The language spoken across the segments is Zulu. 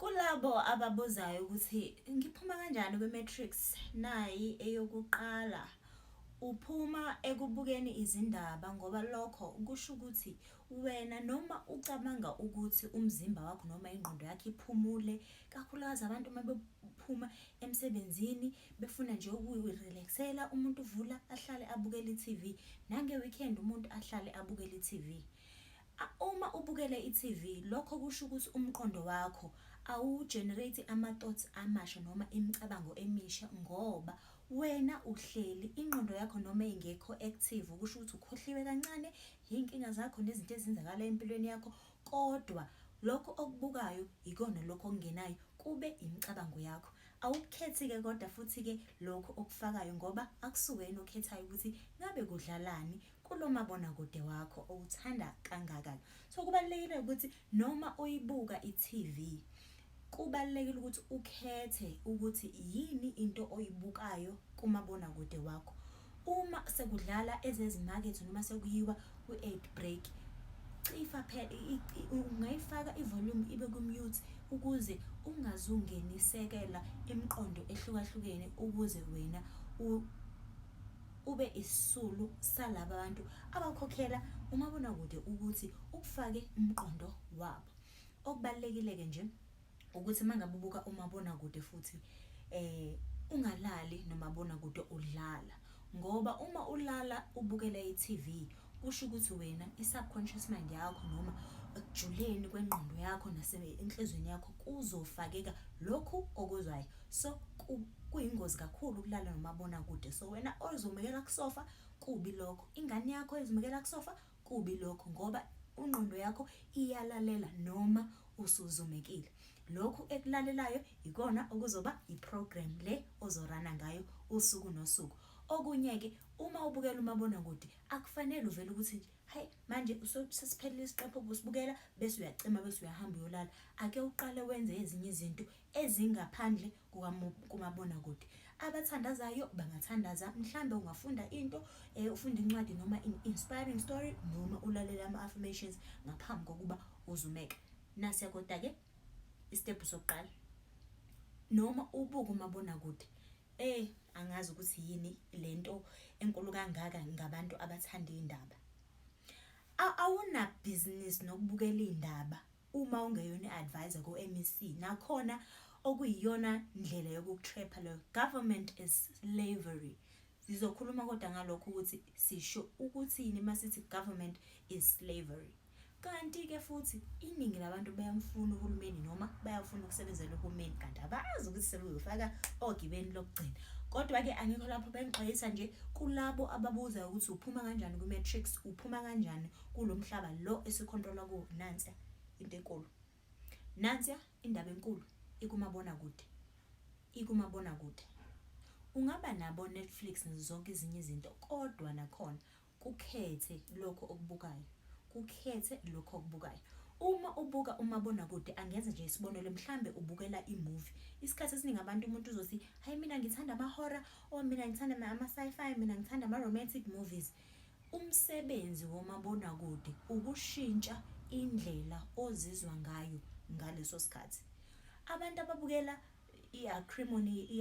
Kulabo ababuzayo ukuthi ngiphuma kanjani kwi-matrix, nayi eyokuqala. Uphuma ekubukeni izindaba ngoba lokho kusho ukuthi wena noma ucabanga ukuthi umzimba wakho noma ingqondo yakho iphumule, kakhulukazi abantu uma bephuma emsebenzini befuna nje ukuyirelaxela, umuntu uvula ahlale abukele i-TV. Nange-weekend umuntu ahlale abukele i-TV. Uma ubukele i-TV, lokho kusho ukuthi umqondo wakho awu-generate ama-thoughts amasha noma imicabango emisha, ngoba wena uhleli ingqondo yakho noma ingekho active, kusho ukuthi ukhohliwe kancane iy'nkinga zakho nezinto ezenzakala empilweni yakho, kodwa lokhu okubukayo ikona lokhu okungenayo kube imicabango yakho. Awukukhethi-ke kodwa futhi-ke lokhu okufakayo, ngoba akusuwena okhethayo ukuthi ngabe kudlalani kulo mabonakude wakho owuthanda kangaka. So kubalulekile ukuthi noma uyibuka i-TV, kubalulekile ukuthi ukhethe ukuthi yini into oyibukayo kumabonakude wakho. Uma sekudlala ezezimakethe noma sekuyiwa kwi-ad break, cifa phela, ungayifaka i-volume ibe ku-mute ukuze ungazungenisekela imiqondo ehlukahlukene, ukuze wena ube isisulu salaba bantu abakhokhela umabonakude ukuthi ukufake umqondo wabo. Okubalulekile-ke nje ukuthi uma ngabe ubuka umabonakude futhi ungalali nomabonakude udlala, ngoba uma ulala ubukela i-TV, kusho ukuthi wena i-subconscious mind yakho noma ekujuleni kwengqondo yakho nasenhlizweni yakho kuzofakeka lokhu okuzwayo. So kuyingozi kakhulu ukulala nomabonakude. So wena ozomekela kusofa, kubi lokho. Ingane yakho ezomekela kusofa, kubi lokho, ngoba ingqondo yakho iyalalela noma usuzumekile. Lokhu ekulalelayo ikona okuzoba i-program le ozorana ngayo usuku nosuku. Okunye-ke, uma ubukela umabonakude, akufanele uvele ukuthi nje, hayi, manje sesiphelile isiqephu obusibukela, bese uyacima, bese uyahamba uyolala. Ake uqale wenze ezinye izinto ezingaphandle kumabonakude. Abathandazayo bangathandaza, mhlambe ungafunda into, ufunda incwadi noma inspiring story, noma ulalele ama-affirmations ngaphambi kokuba uzumeke. Nasiya kodwa-ke isitebhu sokuqala, noma ubuke umabonakude, angazi ukuthi yini lento enkulu kangaka ngabantu abathanda iy'ndaba. Awunabhizinisi nokubukela iy'ndaba uma ungeyona i-advisor ku-MEC, nakhona okuyiyona ndlela yokuku-trap-a leyo. Government is slavery. Sizokhuluma kodwa ngalokho ukuthi sisho ukuthini masithi government is slavery. Kanti-ke futhi iningi labantu bayamfuna uhulumeni noma bayafuna ukusebenzela uhulumeni, kanti abazi ukuthi sebeyofaka ogibeni lokugcina. Kodwa-ke angikho lapho, bengixwayisa nje kulabo ababuzayo ukuthi uphuma kanjani kwi-matrix, uphuma kanjani kulo mhlaba lo esikhontrolwa kuwo. Nansiya into enkulu, nansiya indaba enkulu ikumabonakude, ikumabonakude. Ungaba nabo Netflix nazo zonke ezinye izinto, kodwa nakhona kukhethe lokho okubukayo, kukhethe lokho okubukayo. Uma ubuka umabonakude, angenza nje isibonelo, mhlambe ubukela i-movie. Isikhathi esiningi abantu, umuntu uzothi, "Hayi, mina ngithanda ama-horror," or "Mina ngithanda ama-sci-fi, mina ngithanda ama-romantic movies." Umsebenzi womabonakude ukushintsha indlela ozizwa ngayo ngaleso sikhathi. Abantu ababukela i-Acrimony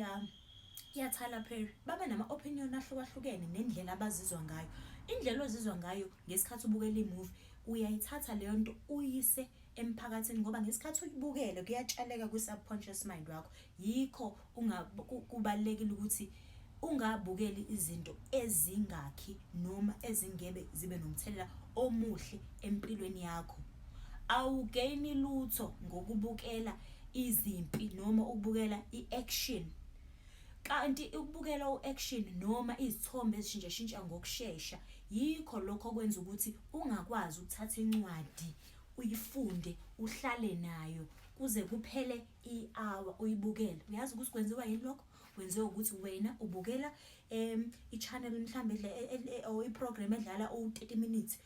ya Tyler Perry baba nama-opinion ahlukahlukene nendlela abazizwa ngayo. Indlela ozizwa ngayo ngesikhathi ubukela i-movie, uyayithatha leyo nto uyise emphakathini, ngoba ngesikhathi uyibukele kuyatshaleka kwi-subconscious mind wakho. Yikho kubalulekile ukuthi ungabukeli izinto ezingakhi noma ezingebe zibe nomthelela omuhle empilweni yakho. Awugeyini lutho ngokubukela izimpi noma ukubukela i-action, kanti ukubukela u-action noma izithombe ezishintshashintsha ngokushesha yikho lokho okwenza ukuthi ungakwazi ukuthatha incwadi uyifunde, uhlale nayo kuze kuphele i-hour uyibukele. Uyazi ukuthi kwenziwa yini lokho? Kwenziwa ukuthi wena ubukela i-channel mhlambe or i-program edlala u-30 minutes,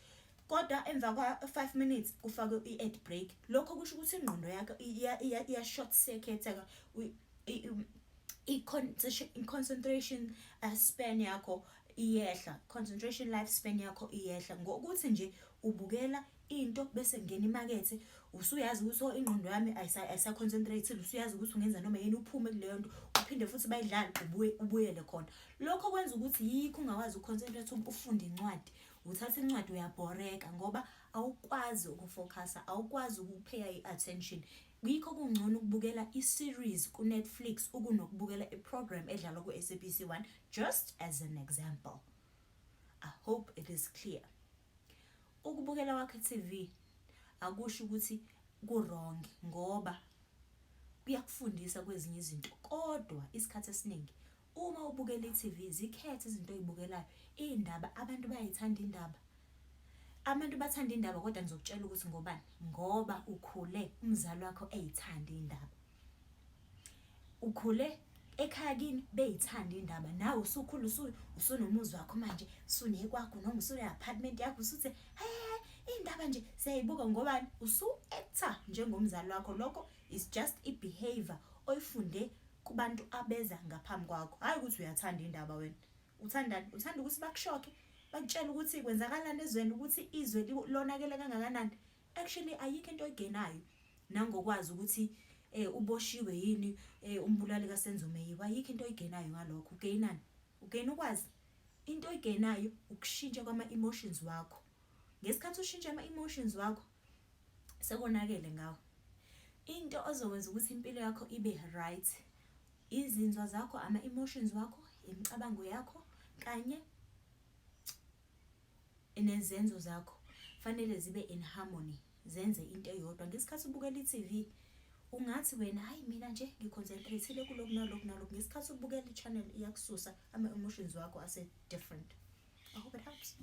kodwa emva kwa-5 minutes kufakwe i-ad break. Lokho kusho ukuthi ingqondo yakho iya short circuit, i-concentration span yakho iyehla, concentration life span yakho iyehla, ngokuthi nje ubukela into bese kungena imakethe. Usuyazi ukuthi, oh, ingqondo yami ayisa-concentrate-ile. Usuyazi ukuthi ungenza noma yini, uphume kuleyo nto, uphinde futhi bayidlale, ubuye ubuyele khona. Lokho kwenza ukuthi yikho ungakwazi uku-concentrate ufunde incwadi. Uthatha incwadi, uyabhoreka ngoba awukwazi uku-focusa, awukwazi uku-paya i-attention. Yikho kungcono ukubukela i-series ku-Netflix ukunokubukela i-program edlalwa ku-SABC 1, just as an example. I hope it is clear. Ukubukela kwakho i-TV akusho ukuthi ku-wrong, ngoba kuyakufundisa kwezinye izinto, kodwa isikhathi esiningi uma ubukela i-TV, zikhethe izinto oyibukelayo. Iy'ndaba, abantu bayayithanda indaba, abantu bathanda indaba, kodwa ngizokutshela ukuthi ngobani. Ngoba ukhule umzali wakho eyithanda indaba, ukhule ekhaya kini beyithanda indaba, nawe usukhula, usunomuzi wakho manje, usunekwakho noma usune-apartment yakho, usuthi, "He, iy'ndaba nje siyayibuka." Ngobani? Usu-acta njengomzali wakho. Lokho is just i-behavior oyifunde kubantu abeza ngaphambi kwakho, hhayi ukuthi uyathanda indaba. Wena uthandani? Uthanda ukuthi baku-shocke, bakutshele ukuthi kwenzakalani ezweni, ukuthi izwe lonakele kangakanani. Actually, ayikho into oyigenayo nangokwazi ukuthi uboshiwe yini umbulali kaSenzo Meyiwa. Ayikho into oyigenayo ngalokho. Ugainani? Ugaina ukwazi? Into oyigenayo ukushintsha kwama-emotions wakho. Ngesikhathi ushintsha ama-emotions wakho, sekonakele ngawe. Into ozokwenza ukuthi impilo yakho ibe right, izinzwa zakho, ama-emotions wakho, imicabango yakho kanye nezenzo zakho fanele zibe in harmony, zenze into eyodwa. Ngesikhathi ubukela i-TV, ungathi wena, "Hayi, mina nje ngi-concentrate-ile kulokhu nalokhu nalokhu." Ngesikhathi ubukela i-channel, iyakususa, ama-emotions wakho ase different. I hope it helps.